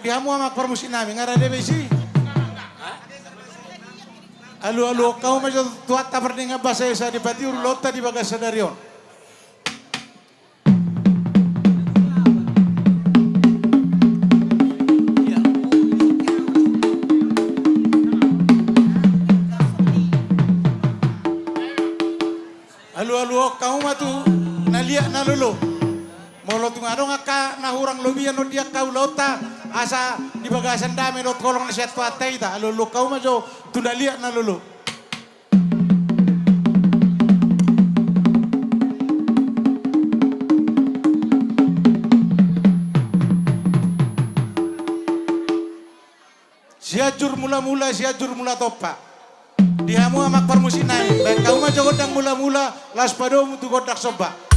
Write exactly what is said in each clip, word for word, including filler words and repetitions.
Di hamu amang parmusik nami, nga rade be isi. Alualuhon hamu ma jo Tuhanta pardenggan basa, asa dipatiur ulaonta di bagasan sadari on. Alualuhon hamu ma tu na liat na lolo. Molo tung adong angka na hurang lobian on di angka ulaonta, asa di bagasan dame dohot holong ni sian Tuhanta hita, alualuhon hamu ma jo tu na liat na lolo. Sianjur Mulamula, Sianjur Mulatompa. Di hamu amang parmusik nami, baen hamu ma jo gondang mulamula, laos padomu tu gondang somba.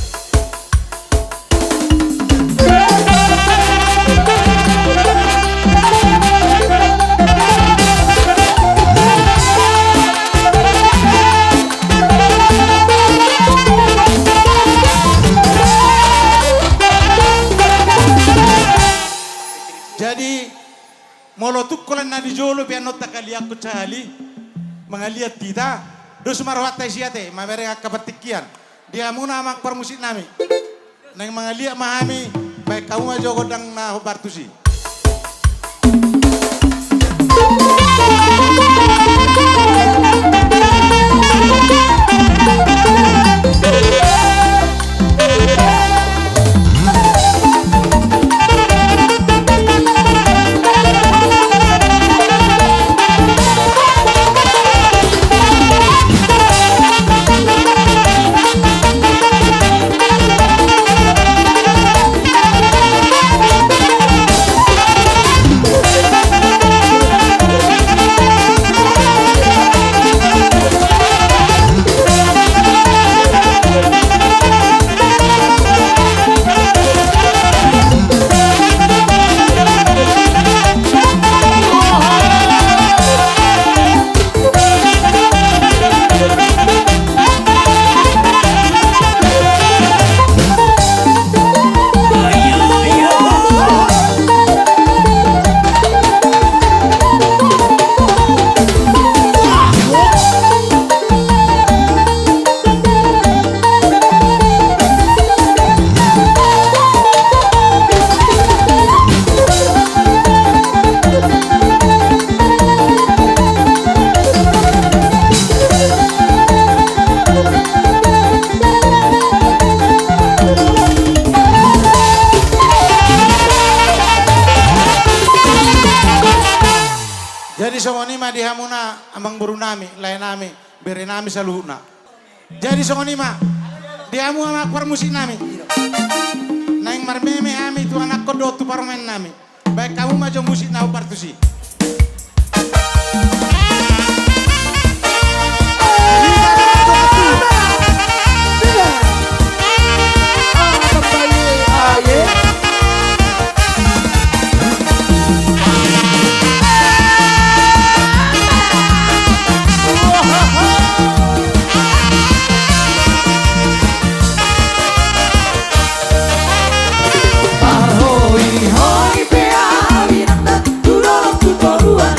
Jadi, molo tung holan na di jolo pe annon takaliangkon sahali, mangaliat hita, dos ma rohanta isi ate, mamereng angka partingkian. Di hamuna amang parmusik nami, naeng mangaliat ma hami, baen hamu ma jo gondang na hombar tusi. Jadi songon i ma di hamuna amangboru nami, lae nami, bere nami saluhutna. Jadi songon i ma di hamu amang parmusik nami, naeng marmeme hami tu anakkon dohot tu parumaen nami. Baen hamu ma jo musik na hombar tusi. Parhoihoi pe ahu inang, tu dolok tu toruan.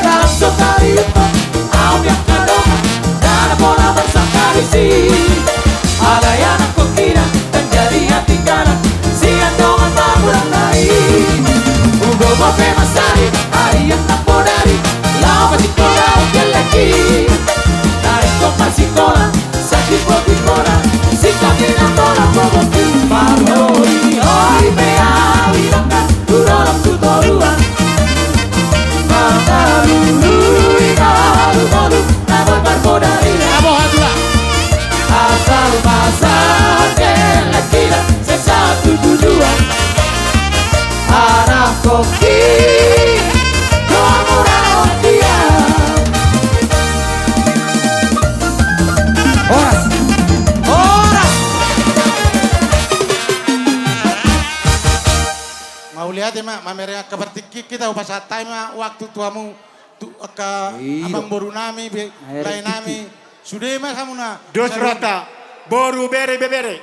Langsung kali itu, au biar kadongan, dana bola bersangka di si. Alai anak kokina, dan jadi hati kanan, sian dongan babulan nai. Ugo bope masari, ari yang nak podari, lawa masikola oke lagi. Dari kok masikola, Saki poti kora, sika pina kora pogoki. Parhoi, hoi pe au i dangka, tu dolok tu toruan. Mangalului malu-malu, na boi parpodari. Abo hatula. Asal masa kena kira, sesatu tujuan. Anak koki, doa murah dia. Horas. Horas. Mauliate ma, mamereng angka partingki, kita hupasahat hami ma waktu tu hamu, tu angka amangboru nami, be, lae nami. Sude ma hamuna. Dos rata, boru bere bebere.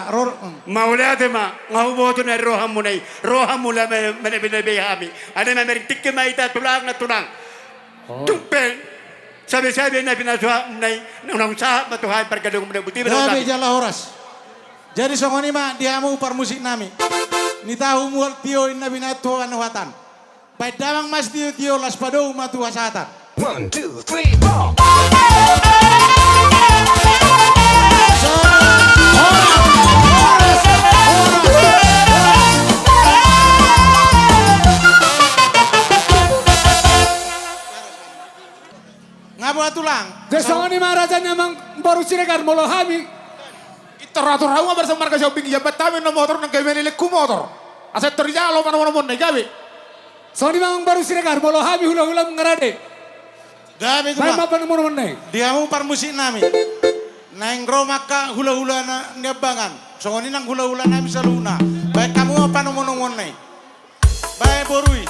Ror, hmm. Mauliate ma, nga huboto na rohamuna i, rohamuna ma, manabe-nabe hami. Alai mamereng tingki ma hita tulang na tulang. Oh. Tung pe, sabe-sabe na pinasahatmuna i, unang sahat ma tu hami pargellengmuna, boti ma. Gabe jala horas. Jadi songon i ma di hamu parmusiknami. Nitahu mual tio inna binahen tu hanuhatan. Baen damang ma sitio-tio, laos padou ma tu hasahatan. One, two, three, four. Nga boha tulang. Jadi songon i ma raja ni amang boru Siregar, molo hami. Intor atur hamu ma marga Sihombing, ia bat hami na motor nang gabe maleleng tu motor. Asa intor dijalo panomunomuonna i, gabe. Songon i ma amang boru Siregar, molo hami hula-hula nga rade. Gabe tulang. Baen ma panomunomuonna i. Di hamu parmusiknami. Naeng ro ma angka hula-hula na Niambangan. Songon i nang hula-hulanami saluhutna. Baen hamu ma panomunomuonna i. Baen boru i.